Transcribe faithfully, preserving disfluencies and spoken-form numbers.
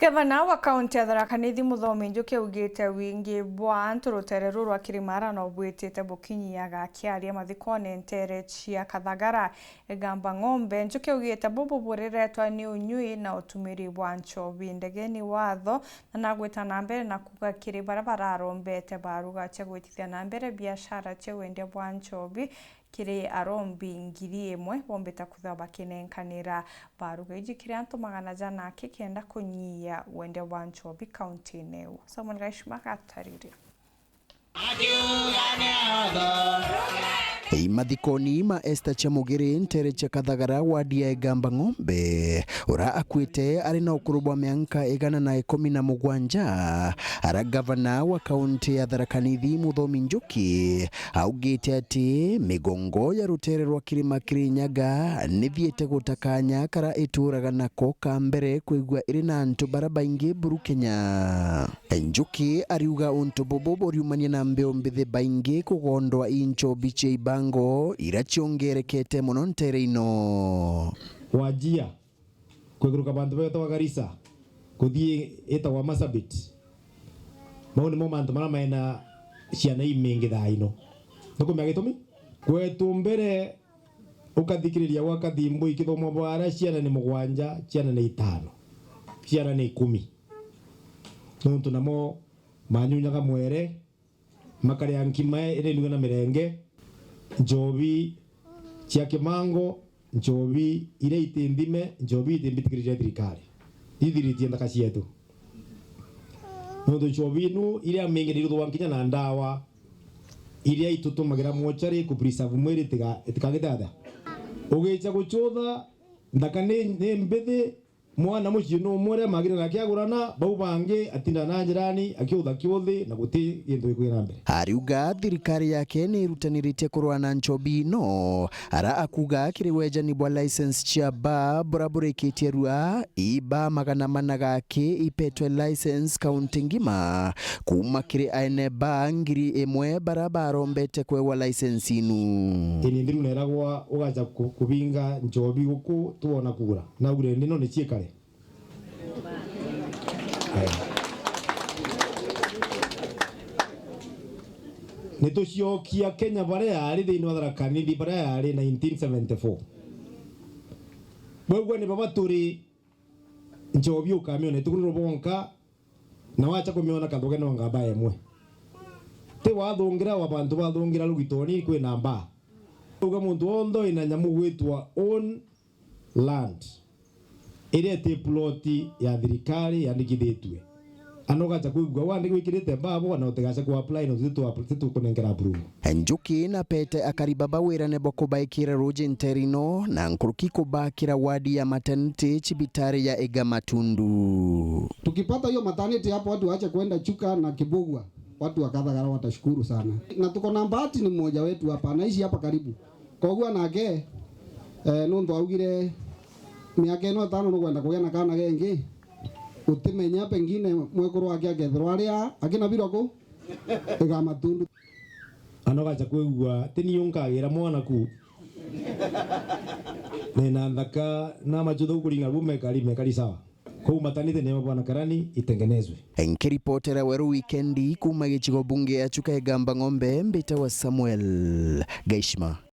Gavana wa kaunti ya Tharaka Nithi Muthomi Njuki augite wingi bwa antu rutere ruru rwa Kirimara no bwitite bukinyiaga. Akiaria mathikone ntere cia Kathagara, Igamba Ng'ombe, Njuki augite bubu buriretwa ni unyui na utumiri bwa nchobi ndegeni watho, na nagwita na mbere na kuuga kiri baria bararombete baruga cia gwitithia na mbere biashara cia wendia bwa nchobi kiri arombi ngiri imwe bombite kwithirwa bakinenkanira baruga iji kiri antu magana jana aki kenda kunyia wendia bwa nchobi kaunti-ini iu. Samuel Gaishima gatariria. Ii mathikoni ma Esther Chamugiri, ntere cia Kathagara, wadi ya Igamba Ng'ombe, ura akuite ari na ukuru bwa mianka igana na ikumi na mugwanja, ara gavana wa kaunti ya Tharaka Nithi Muthomi Njuki augite ati migongo ya rutere rwa Kirima Kirinyaga nithiite guta kanya kara ituraga nako ka mbere kwigua iri na antu bara baingi buru Kenya. Njuki ariuga untu bubu buriumania na mbeu mbithi baingi kugondwa i nchobi cia ibango ira ciongerekete mono ntere ino. Wajia kwiguruka bantu betagwa Garissa, kuthii itagwa Marsabit. Mau nimo mantu mara maena ciana imingi thaa ino. Nukumenya gitumi? Kwetu mbere ukathikiriria gwa Kathimbo ikithomwa bara ciana ni mugwanja, ciana ni itano, ciana ni ikumi. Nontu namo manyunyaga mwere, makaria nkima iria inuga na mirenge, nchobi cia kimango, nchobi iria iti nthime, nchobi iti mbitikiririe thirikari. Ithiritie nthaka cietu. Nontu nchobi inu iria mingi ni iruthagwa nkinya na ndawa iria itutumagira mochari ku preserve mwiri itiga-, itikagite atia. Ugicha guchutha, nthaka ni, ni mbithi, mwana mucii numwe uria magire nake agurana, bau bangi atinda na njirani, akiutha kiuthi na guti gintu gikuthii na mbere. Ariuga thirikari yake ni irutaniritie kurwa na nchobi ino, ara akuga kiri wejani bwa license cia baa bura burikitie rua, i baa magana mana gaki ipetwe license kaunti ngima, kuma kiri aene baa ngiri imwe bara barombete kwewa license inu. Ini nthiru neragwa ugacha ku-, kubinga nchobi guku twona kura. Naugire ndino ni ciikare. Aya. Nituciokia Kenya baria yari thiini wa Tharaka Nithi baria yari nineteen seventy-four. Bwegua ni baba turi nchobi ukamiona ituku ruru bonka, na wacha kumiona kathuge no ngamba emwe. Ti wathungira wa bantu bathungira rugitoni kwina mbaa. Uga muntu wonthe wina nyamu gwitwa own land iria iti plot ya thirikari yandikithitue. Ana ugacha kwigua wandi gwikirite mbaa bo na utigacha ku apply no titu-, titukunenkera approve. Njuki na pete akari baba wirane bwa kubaikira ruji nterino na nkuruki kubakira wadi ya maternity cibitari ya Igamatundu. Tukipata hiyo maternity hapo, watu waache kwenda Chuka na Kibugua, watu wa Kathagara watashukuru sana. Na tuko na bahati, ni mmoja wetu hapa, anaishi hapa karibu. Koguo nake, eh, nontu augire miaka ino itano nukwenda kugia na kana gengi, utimenya pengine mwekuru wake akethirwa aria akina birwa ku Igamatundu. Anogacha kwigua ti niu nkagira mwana ku. Nina nthaka na machutha kuringa bu mekari, mekari sawa. Kuu maternity ni bwana karani itengenezwe. Nkiripotera Weru Wikendi kuma gicigo bunge ya Chuka Igamba Ng'ombe, mbitawa Samuel Gaishima.